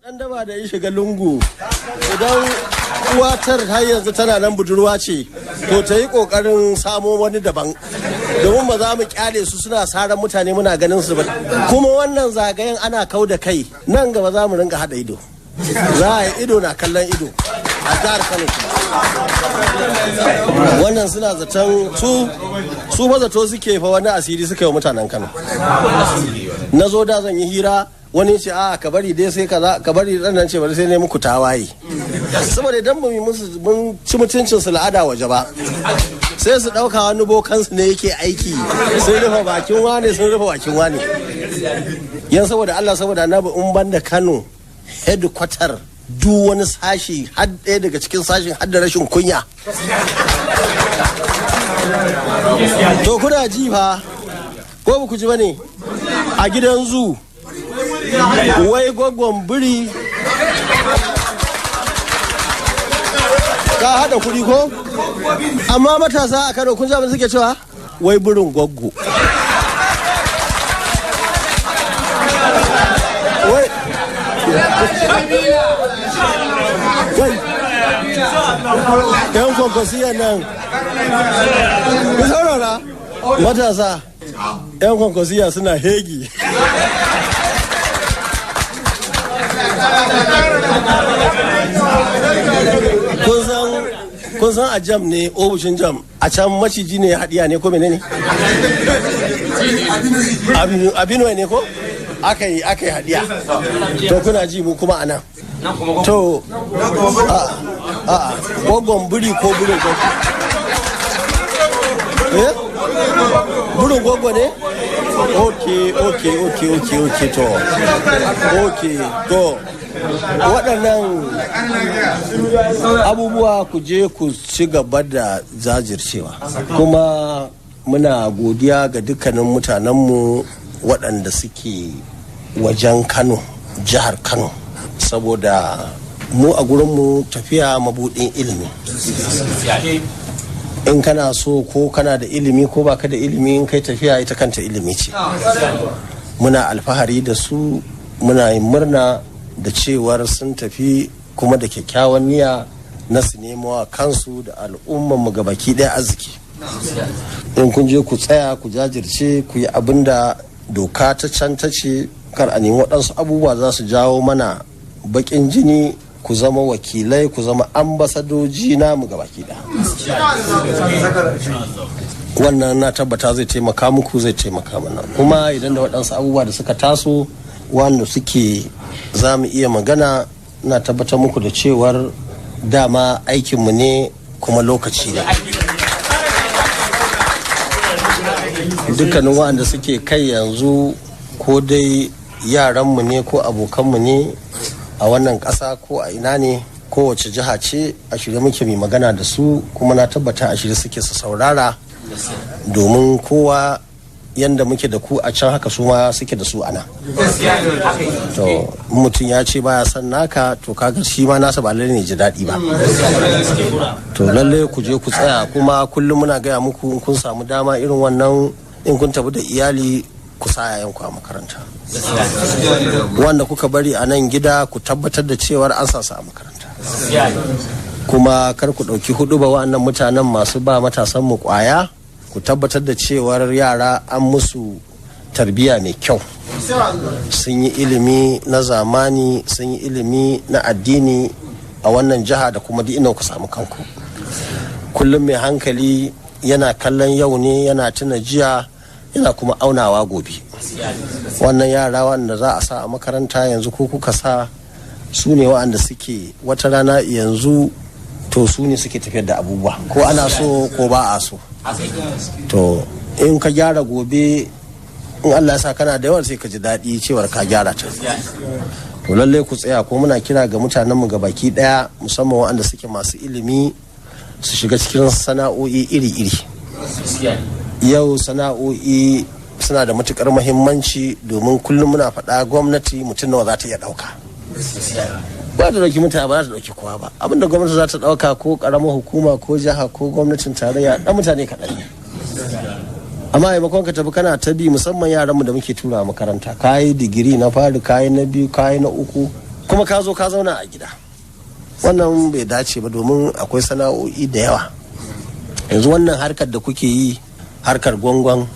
Dan daba da ya shiga lungu, idan uwatar har yanzu tana nan budurwa ce, to ta yi kokarin samo wani daban, domin ba za mu kyale su suna saran mutane muna ganin su ba. Kuma wannan zagayen ana kau da kai, nan gaba za mu ringa haɗa ido, za a yi ido na kallon ido a jihar Kano. Wannan suna zaton su ba zato suke fa wani asiri suka yi wa mutanen Kano. Na zo da zan yi hira, wani ce a ka bari dai sai kaza, ka bari dan nan ce bari sai ne muku tawaye, saboda idan mu musu mun ci mutuncin su la'ada waje ba, sai su dauka wani bokan su ne yake aiki, sun rufe bakin wane, sun rufe bakin wane. Yan saboda Allah, saboda Annabi, in banda Kano headquarter, duk wani sashi har ɗaya daga cikin sashin har da rashin kunya. To kuna ji fa ko ba ku ji bane? A gidan zu wai gwaggon biri ka haɗa kuɗi ko? Amma matasa a Kano kun ji abin suke cewa wai birin gwaggo. Wai yan kwankwasiya nan, ku saurara matasa, yan kwankwasiya suna hegi. Kun san a jam ne, ofishin jam a can maciji ne haɗiya ne ko menene? Abinu ne ko? Aka yi haɗiya. To kuna ji mu kuma a nan. To a gwaggon biri ko birin gwaggo? Eh? Birin gwaggo ne? Ok, ok, ok, ok, ok, to. Ok, to. Waɗannan abubuwa ku je ku ci gaba da jajircewa. Kuma muna godiya ga dukkanin mutanenmu waɗanda suke wajen Kano, jihar Kano, saboda mu a gurinmu tafiya mabuɗin ilimi. In kana so ko kana da ilimi ko baka da ilimi, in kai tafiya ita kanta ilimi ce. Muna alfahari da su, muna yin murna da cewar sun tafi kuma da kyakkyawan niyya na su nemo wa kansu da al'ummanmu gabaki ɗaya arziki. In kun je ku tsaya ku jajirce ku yi abin da doka ta can ta ce, kar a nemi waɗansu abubuwa za su jawo mana baƙin jini. Ku zama wakilai, ku zama ambasadoji namu gabaki ɗaya. Wannan na tabbata zai taimaka muku, zai taimaka mana. Kuma idan da waɗansu abubuwa da suka taso wanda suke za mu iya magana, na tabbatar muku da cewar dama aikinmu ne kuma lokaci ne. Dukkanin waɗanda suke kai yanzu, ko dai yaranmu ne ko abokanmu ne a wannan ƙasa ko a ina ne, kowace jiha ce, a shirye muke mai magana da su, kuma na tabbata a shirye suke su saurara, domin kowa yanda muke da ku a can haka su ma suke da su ana. To mutum ya ce baya son naka, to kaga shi ma nasa ba lalle ne ji daɗi ba. To lalle ku je ku tsaya. Kuma kullum muna gaya muku, in kun samu dama irin wannan, in kun tafi da iyali, ku sa yayanku a makaranta. Wanda kuka bari a nan gida, ku tabbatar da cewar an sa su a makaranta. Kuma kar ku ɗauki hudu ba wa'annan mutanen masu ba matasan mu kwaya, ku tabbatar da cewar yara an musu tarbiyya mai kyau, sun yi ilimi na zamani, sun yi ilimi na addini a wannan jiha da kuma duk inda ku samu kanku. Kullum mai hankali yana kallon yau ne, yana tuna jiya, yana kuma aunawa gobe. Wannan yara wanda za a sa a makaranta yanzu ko kuka sa su ne waɗanda suke wata rana yanzu, to su ne suke tafiyar da abubuwa, ko ana so ko ba a so. To in ka gyara gobe, in Allah ya sa kana da yawan, sai ka ji daɗi cewar ka gyara ta. To lallai ku tsaya. Ko muna kira ga mutanenmu ga baki ɗaya, musamman waɗanda suke masu ilimi, su shiga cikin sana'o'i iri-iri. Yau sana'o'i suna da matukar muhimmanci, domin kullum muna faɗa, gwamnati mutum nawa za ta iya ɗauka? Ba ta ɗauki mutane, ba za ta ɗauki kowa ba. Abinda gwamnati za ta ɗauka, ko ƙaramar hukuma ko jiha ko gwamnatin tarayya, ɗan mutane kaɗan ne. Amma maimakon ka tafi kana ta bi, musamman yaranmu da muke tura makaranta, kayi digiri na fari, kayi na biyu, kayi na uku. Kuma ka zo ka zauna a gida, wannan bai dace ba, domin akwai sana'o'i da yawa. Yanzu wannan harkar da kuke yi, harkar gwangwan,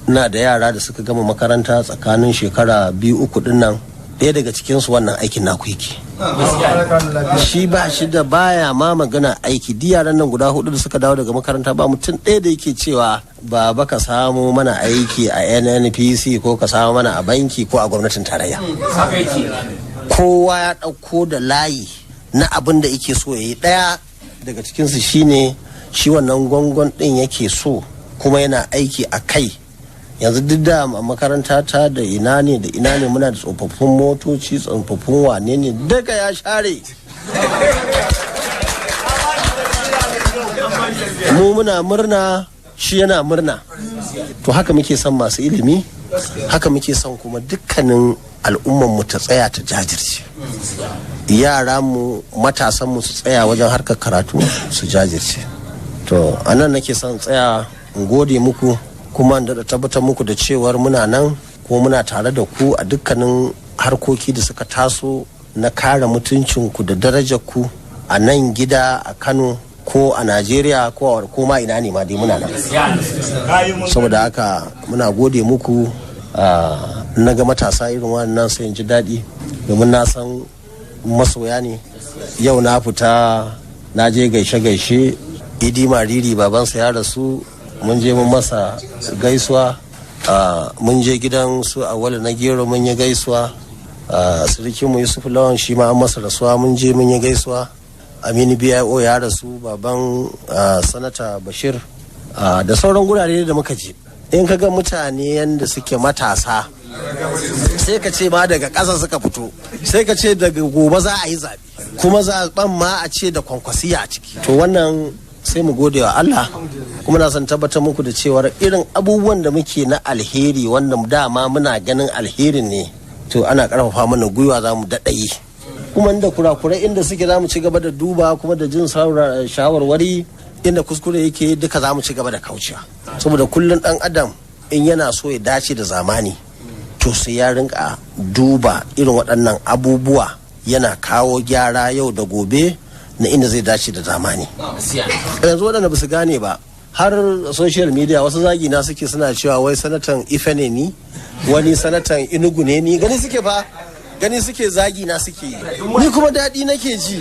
na da yara da suka gama makaranta tsakanin shekara 2-3 din nan, ɗaya daga cikinsu wannan aikin naku yake. Shi ba shi da baya ma magana aiki. Duk yaran nan guda 4 da suka dawo daga makaranta, ba mutum ɗaya da yake cewa, "Baba, ka samo mana aiki a NNPC ko ka samo mana a banki ko a gwamnatin tarayya." Kowa ya ɗauko da layi na abin da yake so ya yi. Ɗaya daga cikinsu shine shi wannan gwangwan ɗin yake so, kuma yana aiki a kai yanzu. Duk da makaranta ta da ina ne da ina ne, muna da tsofaffin motoci, tsofaffin wane ne, duka ya share. Mu muna murna, shi yana murna. To haka muke son masu ilimi, haka muke son kuma dukkanin al'ummanmu ta tsaya ta jajirce. Yara mu, matasan mu, su tsaya wajen harkar karatu, su jajirce. To anan nake son tsaya in gode muku, kuma in daɗa tabbatar muku da cewar muna nan ko muna tare da ku a dukkanin harkoki da suka taso na kare mutuncinku da darajarku a nan gida a Kano ko a Najeriya ko ma ina ne ma dai, muna nan. Saboda haka muna gode muku. Na ga matasa irin wannan sai in ji daɗi, domin na san masoya ne. Yau na fita na je gaishe-gaishe. Idi Mariri, babansa ya rasu, mun je mun masa gaisuwa. Mun je gidan su Awali na Gero, mun yi gaisuwa. Mu Yusuf Lawan, shi ma an masa rasuwa, mun je mun yi gaisuwa. Aminu Bio ya rasu, baban Sanata Bashir, da sauran gurare da muka je. In ka ga mutane yadda suke matasa, sai ka ce ma daga ƙasa suka fito, sai ka ce daga gobe za a yi zaɓe, kuma zaɓen ma a ce da Kwankwasiya a ciki. To wannan sai mu gode wa Allah. Kuma na son tabbatar muku da cewar irin abubuwan da muke na alheri, wanda dama muna ganin alherin ne, to ana karfafa mana gwiwa, za mu daɗa yi. Kuma inda kurakurai inda suke, za mu ci gaba da duba kuma da jin shawarwari. Inda kuskure yake duka, za mu ci gaba da kaucewa, saboda kullum ɗan adam in yana so ya dace da zamani, to sai ya rinka duba irin waɗannan abubuwa, yana kawo gyara yau da gobe na inda zai dace da zamani. Yanzu waɗanda ba su gane ba, har social media wasu zagi na suke, suna cewa wai sanatan Ife ne ni, wani sanatan Inugu ne ni. Gani suke fa, gani suke zagi na suke yi. Ni kuma daɗi nake ji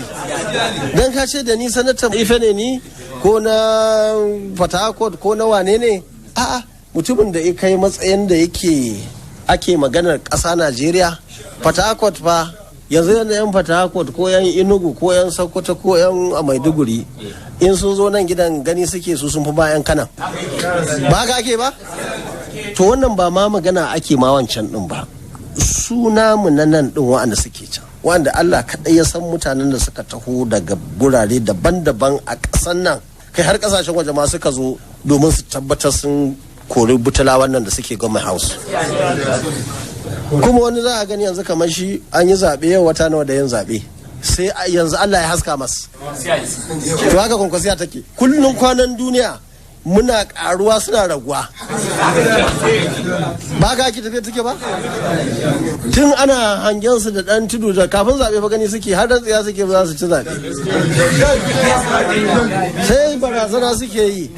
dan ka ce da ni sanatan Ife ne ni, ko na Port ko na wane ne. A'a, mutumin da ya kai matsayin da yake ake maganar ƙasa Najeriya, Port fa, yanzu yana yan Port ko yan Inugu ko yan Sokoto ko yan Maiduguri, in sun zo nan gidan, gani suke su sun fi bayan kanan. Ba haka ake ba? To wannan ba ma magana ake ma wancan din ba, suna mu na nan din, wa'anda suke can, wa'anda Allah kaɗai ya san mutanen da suka taho daga gurare daban-daban a ƙasan nan, kai har ƙasashen waje ma suka zo domin su tabbatar sun kori butula wannan da suke Government House. Kuma wani za a gani yanzu kamar shi an yi zaɓe yau wata nawa da yin zaɓe, sai yanzu Allah ya haska masa. To haka Kwankwasiya take kullum, kwanan duniya muna karuwa, suna raguwa. Ba ka ake tafiya take ba? Tun ana hangen su da dan tudu da kafin zaɓe fa, gani suke har tsiya suke za su ci zaɓe, sai barazana suke yi.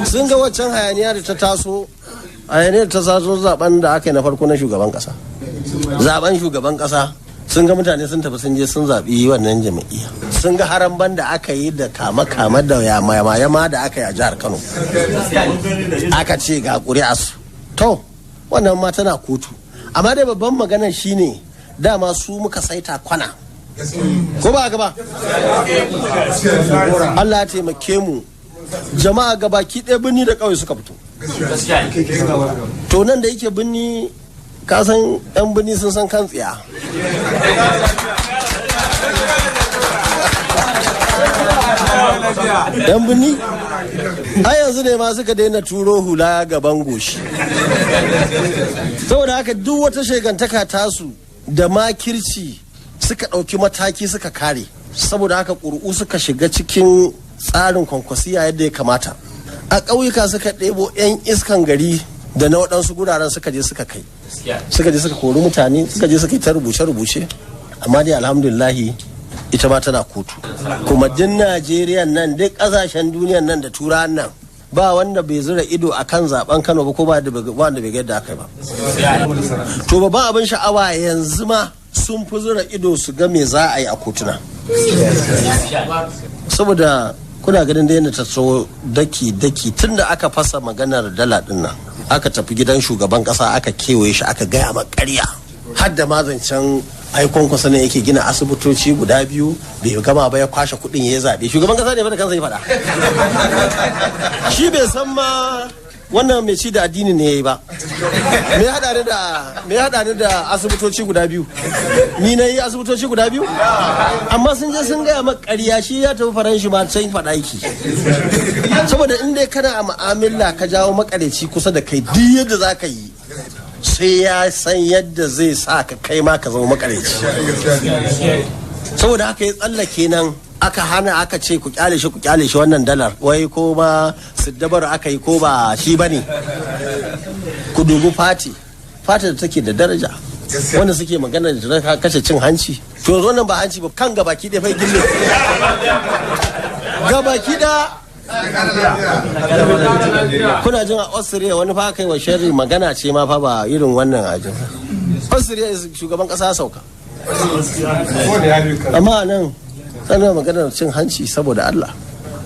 Sun ga waccan hayaniya da ta taso, hayaniya da ta taso zaben da aka yi na farko na shugaban kasa, zaben shugaban kasa, sun ga mutane sun tafi sun je sun zaɓi wannan jam'iyya. Sun ga haramban da aka yi da kama-kama da yama da aka yi a jihar Kano, aka ce ga ƙuri'a su. To wannan ma tana kotu. Amma dai babban magana shine dama su muka saita kwana, ko ba haka ba? Allah ya taimake mu, jama'a gabaki ɗaya birni da ƙauye suka fito. To nan da yake birni, ka san yan birni sun san kan tsiya. Yan birni a yanzu ne ma suka daina turo hula gaban goshi. Saboda haka duk wata shegantaka tasu da makirci, suka ɗauki mataki suka kare. Saboda haka ƙuri'u suka shiga cikin tsarin Kwankwasiya yadda ya kamata. A ƙauyuka suka ɗebo 'yan iskan gari da na waɗansu guraren, suka je suka kai, suka je suka kori mutane, suka je suka yi ta rubuce-rubuce. Amma dai alhamdulillahi ita ma tana kotu. Kuma duk Najeriya nan, duk kasashen duniyan nan da Turan nan, ba wanda bai zura ido a kan zaben Kano ba, ko ba wanda bai ga yadda aka yi ba. To babban abin sha'awa yanzu ma sun fi zura ido su ga me za a yi a kotuna. Saboda kuna ganin da yadda ta tso daki daki tun da aka fasa maganar dala din nan, aka tafi gidan shugaban kasa aka kewaye shi aka gaya ma ƙarya, har da ma zancen aikon kusa ne yake gina asibitoci guda biyu bai gama ba ya kwashe kuɗin ya zaɓe shugaban kasa ne ba da kansa ya faɗa. Shi bai san ma wannan mai ci da addini ne yayi ba. Me hada ni da asibitoci guda biyu? Ni na yi asibitoci guda biyu? Amma sun je sun gaya maka ƙarya, shi ya tafi Faranshi ma can faɗa yake. Saboda in dai kana a mu'amala ka jawo makareci kusa da kai, duk yadda za ka yi sai ya san yadda zai sa ka kai ma ka zama makareci. Saboda haka ya tsallake nan, aka hana, aka ce ku kyale shi, ku kyale shi, wannan dalar wai ko ba siddabar aka yi ko ba shi ba ne. Ku dubi fati fati da take da daraja, wanda suke magana da kashe cin hanci. To yanzu wannan ba hanci ba, kan gabaki ɗaya fai gille gabaki ɗaya. Kuna jin a Austria wani fa kai wa sharri, magana ce ma fa ba irin wannan ajin. Austria shugaban kasa sauka. Amma nan tana maganar cin hanci, saboda Allah,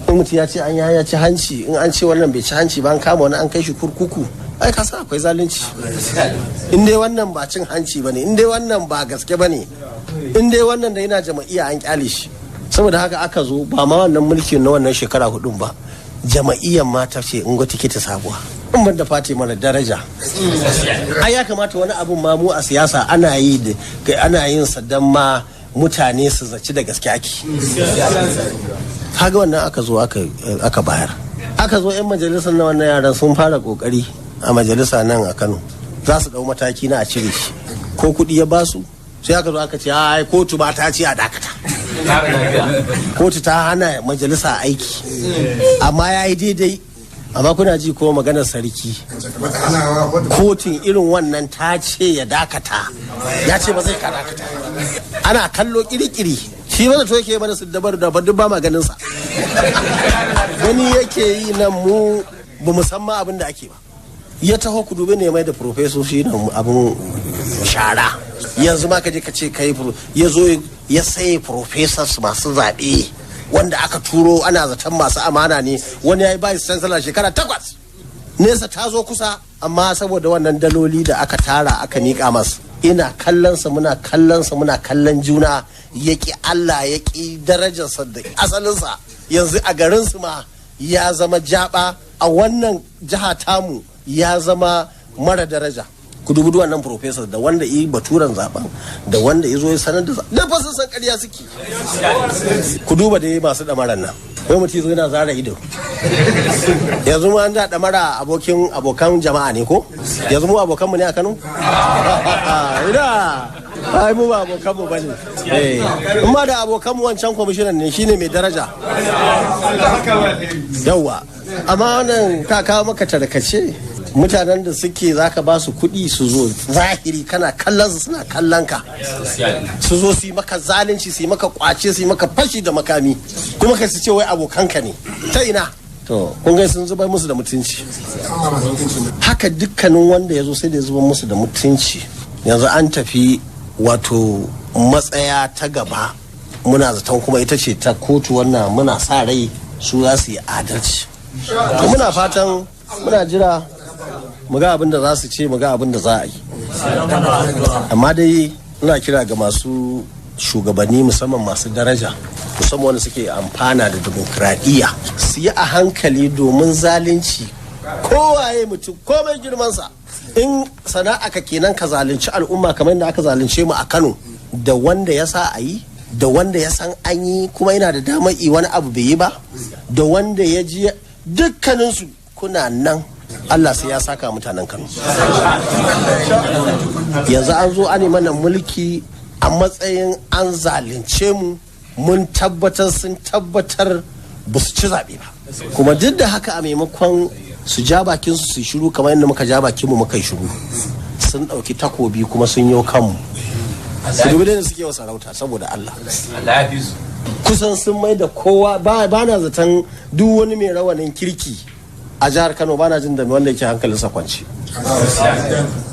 in mutum ya ce an ya ci hanci, in an ce wannan bai ci hanci ba, an kama wani an kai shi kurkuku, ai ka san akwai zalunci. In dai wannan ba cin hanci bane, in dai wannan ba gaske bane, in dai wannan da yana jama'iyya an kyale shi. Saboda haka aka zo ba ma wannan mulkin na wannan shekara hudun ba, jama'iyyar ma ta ce in gwata ta sabuwa. In ban da fati mara daraja, ai ya kamata wani abun ma mu a siyasa ana yi da ana yin sa dan ma mutane su zaci da gaske ake. Kaga wannan aka zo aka bayar, aka zo yan majalisar na wannan yaran sun fara kokari a majalisa nan a Kano za su dau mataki na a cire shi ko kuɗi ya basu. Sai aka zo aka ce ai kotu ba ta ce a dakata, kotu ta hana majalisa aiki, amma ya yi daidai. Amma kuna ji ko maganar sarki, kotun irin wannan ta ce ya dakata, ya ce ba zai ka dakata. Ana kallo kirikiri shi mana to yake mana su dabar da duk ba maganin sa gani yake yi nan, mu ba mu san ma abin da ake ba. Ya taho, ku dubi ne mai da profesoshi nan abin shara. Yanzu ma ka je ka ce kai ya zo ya saye professors masu zaɓe wanda aka turo ana zaton masu amana ne. Wani ya yi vice chancellor shekara 8, nesa ta zo kusa, amma saboda wannan daloli da aka tara aka miƙa masu, ina kallonsa, muna kallonsa, muna kallon juna, ya ƙi Allah, ya ƙi darajarsa da asalinsa. Yanzu a garinsu ma ya zama jaba, a wannan jiha tamu ya zama mara daraja. Ku dubi wannan professor da wanda yi baturan zaben da wanda ya zo ya sanar da zaben, fa sun san ƙarya suke. Ku duba da masu ɗamaran nan, wai mutum zo yana zara ido. Yanzu mu an da ɗamara abokin abokan jama'a ne, ko yanzu mu abokanmu ne a Kano? Ina ai mu ba abokanmu ba ne. In ma da abokanmu, wancan kwamishinan ne, shine mai daraja. Yauwa, amma wannan ka kawo maka tarkace, mutanen da suke zaka ba su kuɗi su zo zahiri kana kallon su suna kallon ka, su zo su yi maka zalunci, su yi maka kwace, su yi maka fashi da makami, kuma ka su ce wai abokanka ne, ta ina? To kun ga sun zubar musu da mutunci. Haka dukkanin wanda ya zo sai da ya zubar musu da mutunci. Yanzu an tafi wato matsaya ta gaba, muna zaton kuma ita ce ta kotu. Wannan muna sa rai su za su yi adalci. To muna fatan, muna jira mu ga abin da za su ce, mu ga abin da za a yi. Amma dai ina kira ga masu shugabanni, musamman masu daraja, musamman wanda suke amfana da dimokuraɗiyya, su yi a hankali, domin zalunci, kowaye mutum, komai girmansa, in sana'a ka kenan ka zalunci al'umma kamar yadda aka zalunce mu a Kano, da wanda ya sa a yi, da wanda ya san an yi kuma yana da damar yi wani abu bai yi ba, da wanda ya ji, dukkaninsu kuna nan, Allah sai ya saka mutanen Kano. Yanzu an zo an mana mulki a matsayin an zalunce mu, mun tabbatar sun tabbatar ba su ci zaɓe ba. Kuma duk da haka, a maimakon su ja bakin su su shiru kamar yadda muka ja bakin mu muka yi shiru, sun ɗauki takobi kuma sun yi kanmu. Su dubi da suke wa sarauta saboda Allah. Kusan sun mai da kowa ba na zaton duk wani mai rawanin kirki a jihar Kano ba na jin da wanda yake hankalinsa kwance.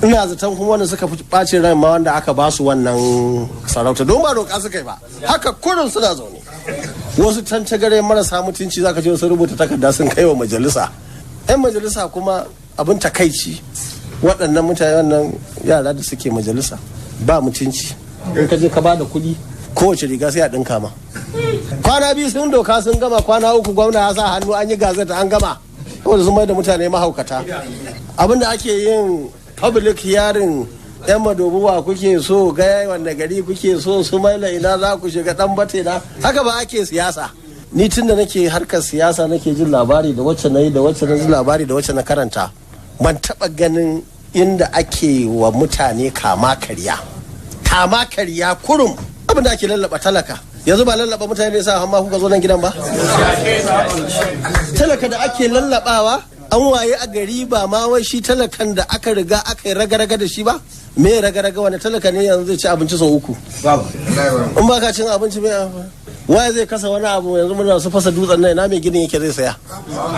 Ina zaton kuma wanda suka fi bacin ran ma wanda aka ba su wannan sarauta, don ba roƙa suka yi ba, haka kurin suna zaune. Wasu tantagare marasa mutunci zaka ce sun rubuta takarda sun kai wa majalisa. 'Yan majalisa kuma abin takaici, waɗannan mutane, wannan yara da suke majalisa ba mutunci. In ka je ka ba da kuɗi, kowace riga sai a ɗinka ma. Kwana 2 sun doka sun gama, kwana 3 gwamna ya sa hannu an yi gazeta an gama. Saboda sun mai da mutane mahaukata. Abinda ake yin public hearing, yan madobuwa kuke so, gaya wanda gari kuke so, su maila ina za ku shiga, dan bate na haka ba ake siyasa. Ni tun da nake harkar siyasa nake jin labari da wacce na yi da wacce na ji labari da wacce na karanta, ban taba ganin inda ake wa mutane kama karya, kama karya kurum, abin da ake lallaba talaka. Yanzu ba lallaba mutane sa amma kuka zo nan gidan ba. Talaka da ake lallabawa an waye a gari ba ma wai shi talakan da aka riga aka yi raga-raga da shi ba. Me raga-raga? Wani talaka ne yanzu zai ci abinci sau 3? In ba ka cin abinci, mai waye zai kasa wani abu? Yanzu muna su fasa dutsen nan, ina mai ginin yake zai saya?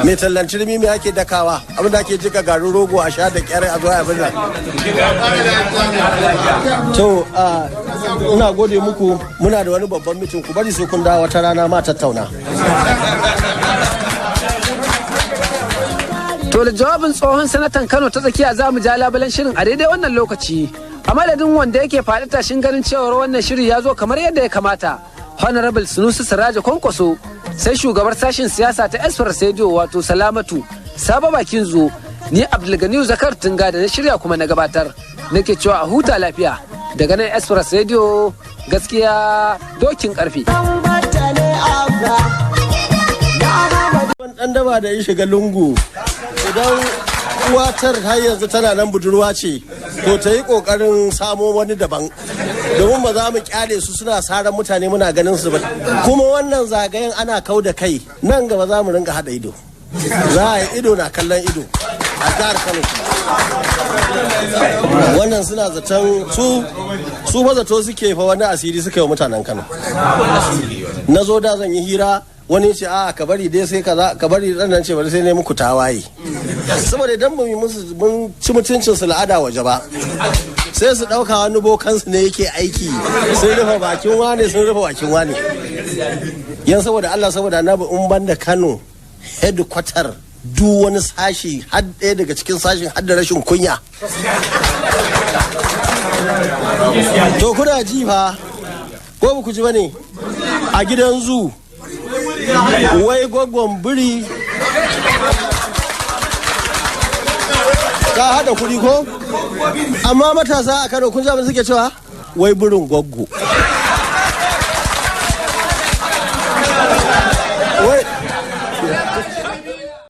Mai tallan turmi, mai ake dakawa? Abin da ake jika garin rogo a sha da kyar a zuwa abin nan. To ina gode muku. Muna da wani babban mitin, ku bari sai kun dawo wata rana ma tattauna. To da jawabin tsohon sanatan Kano ta tsakiya za mu ja labulen shirin a daidai wannan lokaci. A madadin wanda yake faɗi tashin ganin cewar wannan shiri ya zo kamar yadda ya kamata, Honorable Sunusi Siraja Kwankwaso, sai shugabar sashen siyasa ta Express Radio wato Salamatu Sabo Bakin Zo, ni Abdulganiyu Zakar Tunga da na shirya kuma na gabatar, nake cewa a huta lafiya daga nan Express Radio, gaskiya dokin karfe. Dan daba da ya shiga lungu, idan uwatar har yanzu tana nan budurwa ce, to ta yi kokarin samo wani daban, domin ba za mu kyale su suna saran mutane muna ganin su ba. Kuma wannan zagayen ana kau da kai, nan gaba za mu ringa hada ido, za a yi ido na kallon ido a jihar Kano. Wannan suna zaton su ba zato suke fa wani asiri suka yi wa mutanen Kano. Na zo da zan yi hira, wani ce a ka bari dai sai kaza, ka bari dan nan ce bari sai ne muku tawaye, saboda idan mu musu mun ci mutuncin su la'ada waje ba, sai su dauka wani bokan su ne yake aiki, sun rufe bakin wane, sun rufe bakin wane. Yan saboda Allah, saboda Annabi, in banda Kano headquarter duk wani sashi, har ɗaya daga cikin sashin har da rashin kunya. To kuna ji fa ko ba ku ji bane? A gidan zu wai gwaggon biri ka hada kuɗi ko? Amma matasa a Kano kun ji abin suke cewa? Wai birin gwaggo.